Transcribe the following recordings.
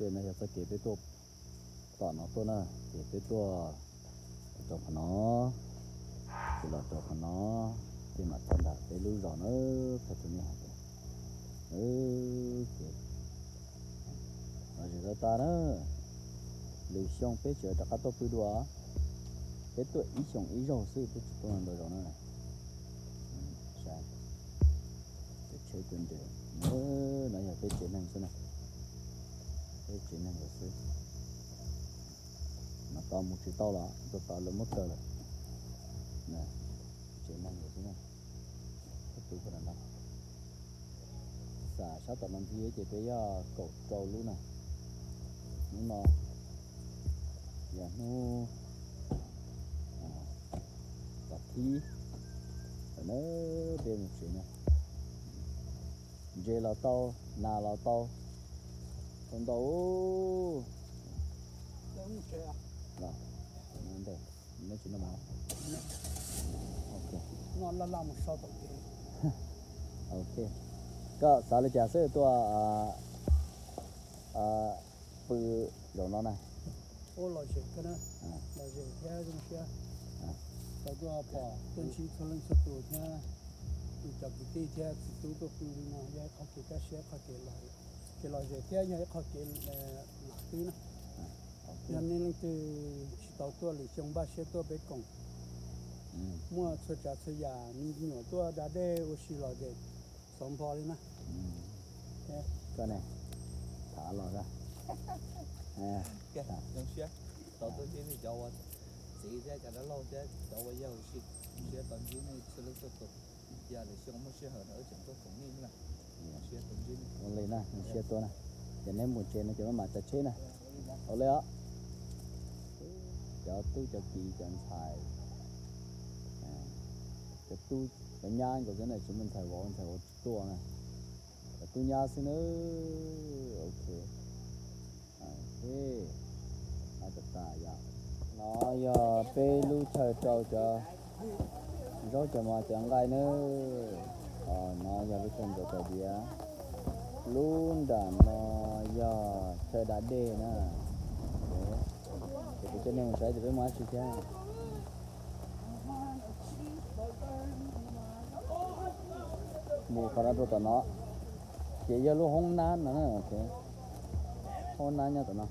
No yog txoj kev peb tuaj tom no tuaj na, ces peb tuaj rau qhov no, ces los rau qhov no, ces mam txog nram peb lub zos na, qhia rau nej hais tias, ces los zem tau tas na, lwm xyoo peb tseem rov qab tuaj pw dua, peb tuaj ib xyoos ib zaug xwb peb tsis tuaj ntau zaus na. Saib, tsheb tuaj nres, no yog peb tsev neeg xwb na, peb tsev neeg lawm xwb. Mas tau mus tsis tau los tuaj tod lawv muab kaw lawm. Tsev neeg lawm xwb na. Peb pw puag nram no, xam sab tom no ntxiv ces peb yog kaum rau lub na. Hnub no yog hnub vas thib, peb mus tsev na. Ntses los tau, nas los tau, tau ntau. Ok, koj xav li cas xwb tuaj pw zaum no na? Ua los zem kawg na, los zem thiab zoo siab tau tuaj pom tuaj ntsib txhua leej txhua tus thiab tus cov kwv tij thiab txiv tub tuaj pw li no yog ib qho kev kaj siab, qhov kev, kev lom zem thiab yog ib qho kev lam twb na. Yog nej leej twg tsis tau tuaj lwm xyoo npaj siab tuaj peb koom, muaj txhua tsav txhua yam me nyuam tuaj da dej ua si los zem xov npho li na. Koj ne, tham los zoo siab tau tuaj ntsib nej cov ua txiv thiab cov dab laug thiab cov ua yawg ua si, siab tau ntsib nej txhua leej txhua tus. Yog lwm xyoo muaj sij hawm no wb tseem tuaj koom nej na. Ua li na, siab tuaj na. Ces neb mus tsev no ces maj mam caij tsheb na. Ua li os. Cov tub cov kiv cov ntxhais, cov tub cov nyab nkaus xwb na, tsis muaj ntxhais vauv ntxhais vauv tsis tuaj na. Cov tub nyab xwb na. Ok. Tab tas yog no yog peb lub chaw rau cov zaub cov mov cov nqaij na. No yog lub chaw ntxuav cov diav. Lub nram no yog chaw da dej na. Ces kuv coj nej mus saib tias peb muaj dab tsi thiab. Mus qhov no rau tom no, ces yog lub hoob nab no, hoob nab nyob tom no.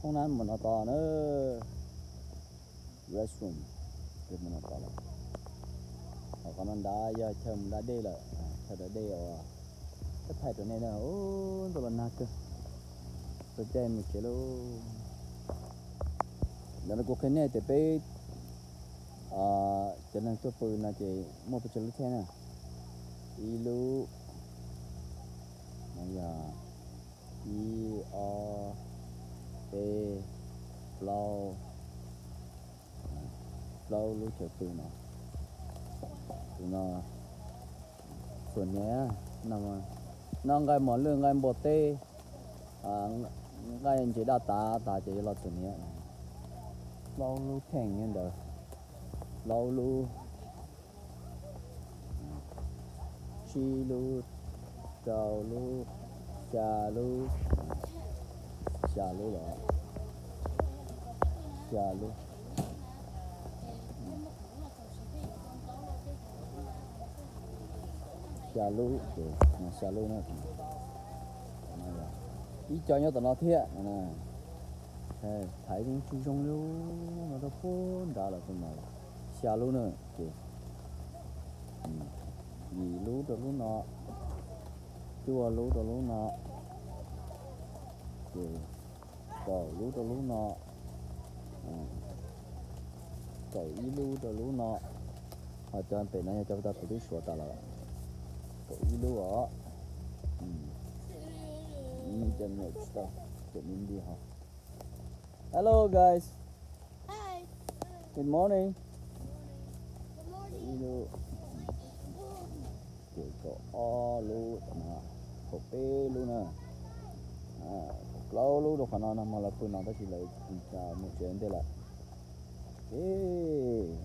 Hoob nab mus no tod na. Restroom, mus no tod lawm. Ho qhov no nrad yog chaw mus da dej lawm, chaw da dej uas peb thaij rau nej na. Ub, ntuj los nag kawg, txog caij mus tsev lauj. Ntawm no kuv qhia nej tias peb cov neeg tuaj pw no ces muaj pes tsawg lub tsheb na. Ib lub, no yog ib, ob, peb, plaub, plaub lub chaw pw no. Tus no txhuam hniav, no nqaij mos lwj, nqaij npua teb, nqaij ntses daj tav tas ces yuav los txhuam hniav. Plaub lub theej nyob ntawd, plaub lub, tsib lub, rau lub, xya lub, xya lub los, xya lub, xya lub, xya lub na. Ib co nyob tom no thiab. Thaiv zoo tsis zoo li no rau puag nrad los tus no xya lub na. Ces yim lub rau lub no, cuaj lub rau lub no, ces kaum lub rau lub no, kaum ib lub rau lub no. Ho cov pem no yog cov tau tus twb suav tas lawm, kaum ib lub os. Cov me nti ho. Hello guys. Good morning. Ib lub, ces kaum ob lub, kaum peb lub na, kaum Plaub lub rau qhov no, nag hmo lawv pw no tab sis lawv mus tsev ntej lawm. Kaum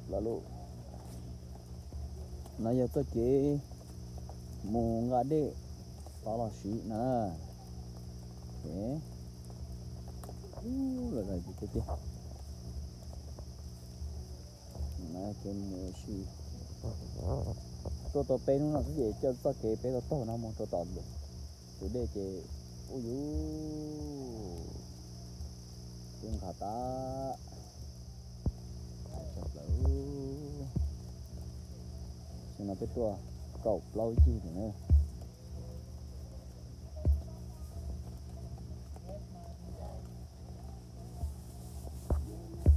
plaub lub. No yog txoj kev mus nqa dej tod los siv no. Los tiag tiag. Kev mus ua si tuaj tau peb hnub no xwb ces coj txoj kev peb tau taug no mus rau tom tus dej ces ub yus twb nqa tas. Xyoo no peb tuaj kaum plaub yig lawm na.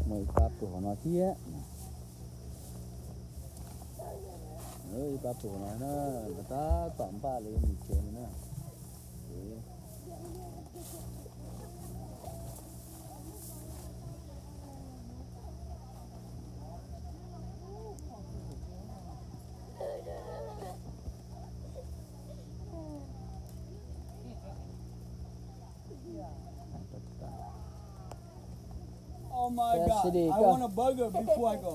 Muaj ib pab pw hauv no thiab. Ib pab pw hauv no na, tab tom npaj lawv yuav mus tsev no na. Oh my God, I want a burger before I go.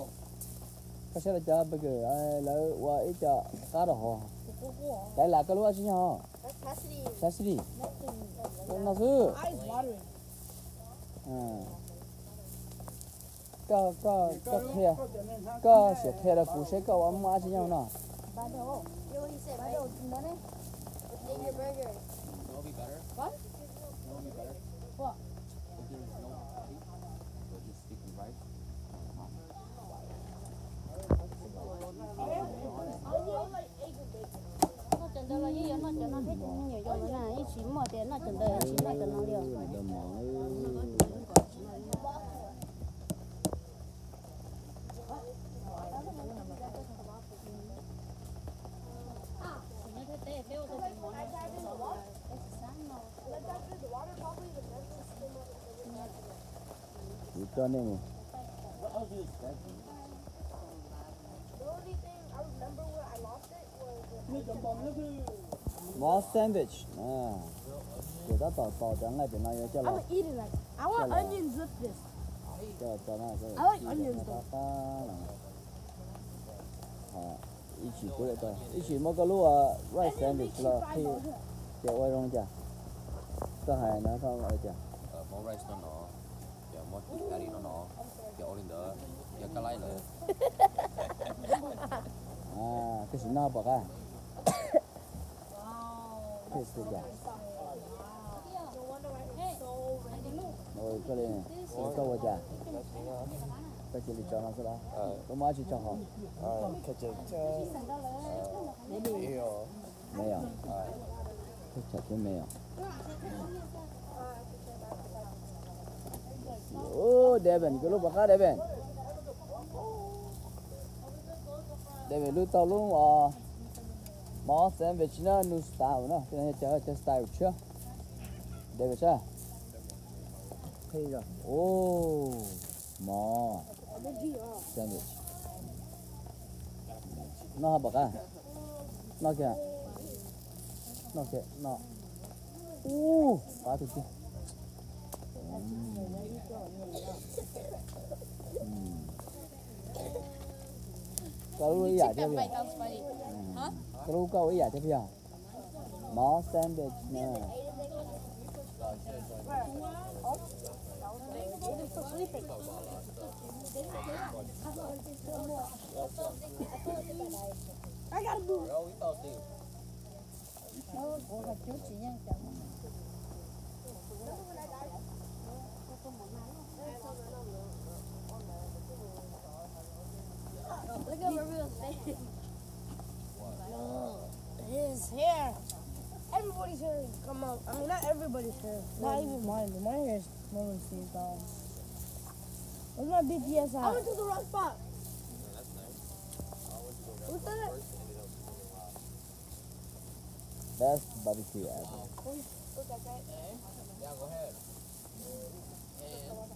Koj saib lawv cov burger, lawv ua ib co qab rau hauv. Lawv lam koj lub dab tsi nyob hauv? Cassidy. No xwb. Koj, koj, koj qhia, koj sim qhia rau kuv seb koj ua muaj dab tsi nyob hauv no. Noj cov ntawd los yeej yuav noj cov no thiab, cov me nyuam yaus ntawd na yeej tsis muaj tias noj cov ntawd tsis noj cov no li os. Kuv coj nej mus. Mov sandwich. Ces tab tom tos cov nqaij pem no yuav coj los. I want onions with this. I like onions though. Ib chim kuv, ib chim muab koj lub rice sandwich los qhib, ces ua zoo li cas? Koj hais no koj ua li cas? Muab rice no no, ces muab patty no no, ces ua li ntawd, yog koj laib lawm. Koj sim noj pom qab. Koj li, koj ua cas? Koj cia li tso no xwb los? Koj muab dab tsi tso hauv? Me os. Koj tso thiab me os. Ub, Devin, koj lub pom qab Devin. Devin lub tau lub mov sandwich na, new style na, tej no yog cov style tshiab. Devin sab. Ub, mov sandwich. Noj pom qab. Noj kiag. Noj kiag, noj. Ub, pab tus kiag. Koj lub ib yam thiab, koj lub koj ua ib yam thiab yog mov sandwich na. Look at Mario's face. No, his hair. Everybody's hair is come out. I mean, not everybody's hair. Not even mine. My hair is mostly gone. Where's my B T S at? I went to the wrong spot. Who said it? Best barbecue ever.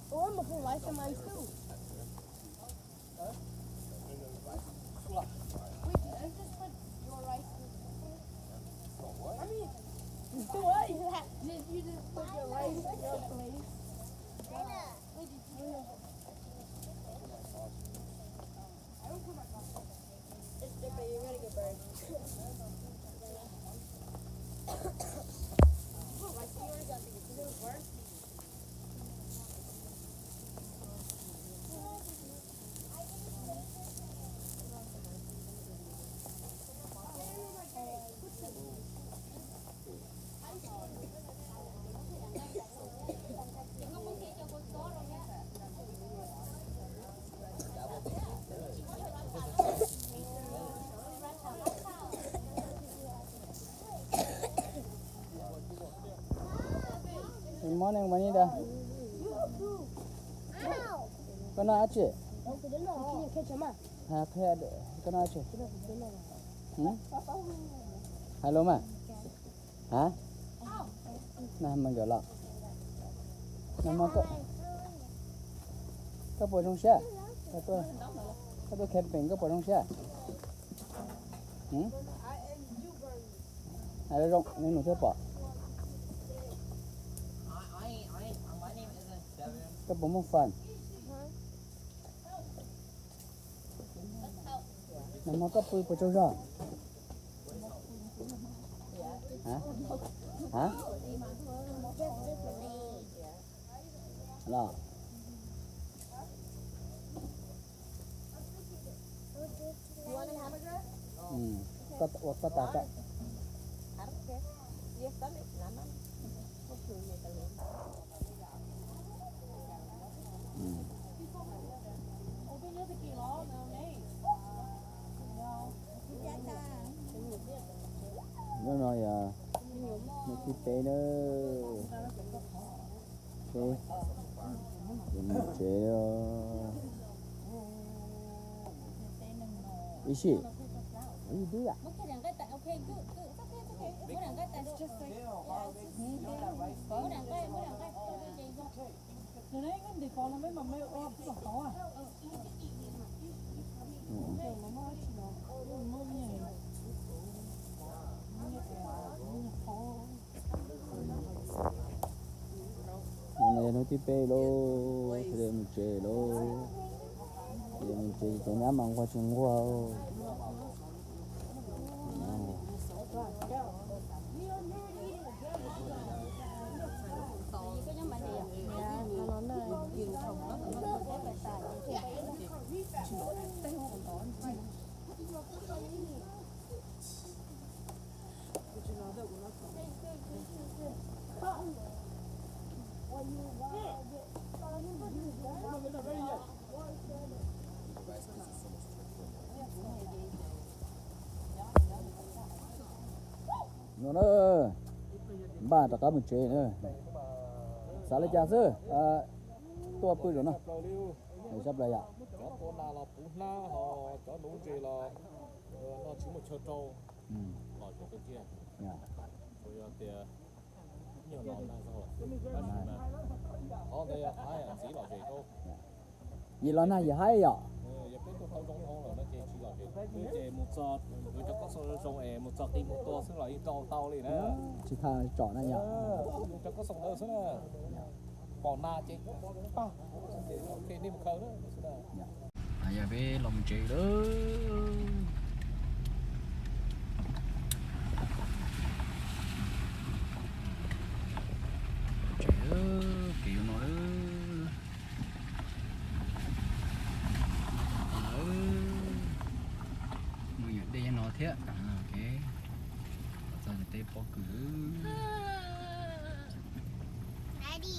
Oh, I'm gonna put rice in mine too. Wait, did you just put your rice in? I mean, What? Did you just put your life in your place? Good morning, Juanita. Koj noj dab tsi? Hais, koj noj dab tsi? Hais los mas. Hais, noj mas nkawm los. Noj mas koj, koj puas zoo siab? Koj tuaj camping koj puas zoo siab? Hais zoo, nws nus thiaj pom. Koj puas muaj fun? Nag hmo koj pw puas tsaug zog? Los, ua koj tas koj. Nyob no yog hnub thib peb na, peb yuav mus tsev os. Ib sij, ib twb. Hnub no yog hnub thib peb lauj, thiaj li mus tsev lauj. Thiaj li mus tsev ces nyab mas nquag tsis nquag. No na, npaj rov qab mus tsev na. Xav li cas xwb? Tuaj pw rau no. Sab plaws yom. Cov tua nas los puv hnab, ho cov nuv ntses los noj tsis muaj chaw rau. Los tsev tiag. Tsuas yog tias nyuag los nag zog lawm, tab sis mas qhov ntawd yog qhov yam ntxiv lom zem rau. Yim los nag yim haib yom. Yog peb tuaj tau zoo dhau lawm no ces tsis lom zem, ces mus txog, mus cov koob xoo zoo es mus txog qi mus tua xwb los yeej rau tau li na. Tsis tas tsom na yom. Mus cov koob xoo ntawd xwb na. Pom nas ces pab, ces ok nej mus khaws na. Yog peb los mus tsev lawm. Tsev lawm, kev yuav no lawm. Mus yuam dej no thiab. Txog teb pob kws. Daddy.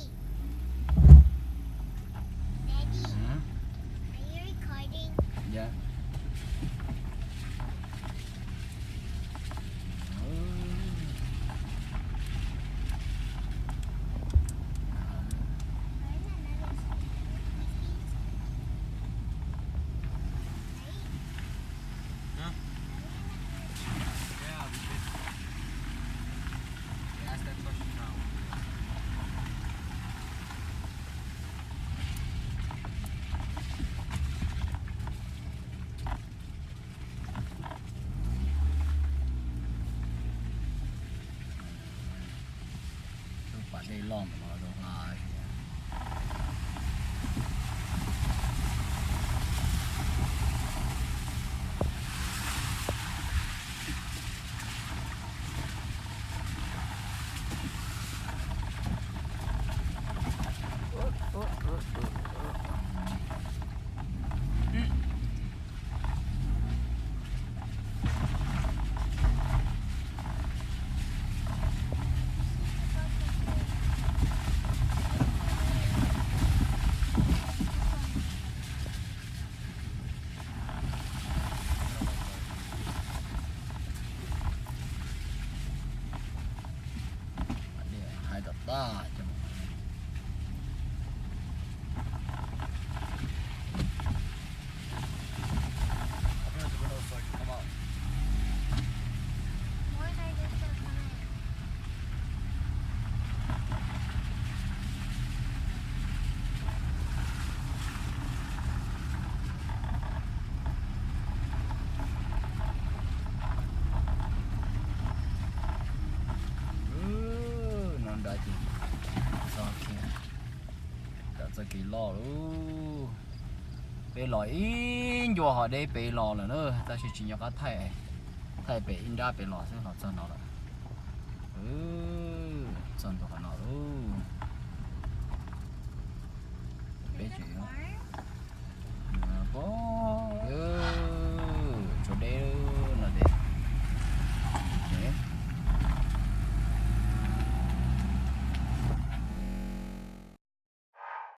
Daddy. Are you recording? Yeah. Loj ntawm no rau hla. Hais tom tag cov. No nrad ces txog kiag, txog kev loj lauj. Peb los ib ncua ho deb pem los lawm na, tab sis tsis nco qab thaij, thaij pem ib nrab pem los xwb los txog no lawm. Txog ntua qhov no lauj. Peb tseem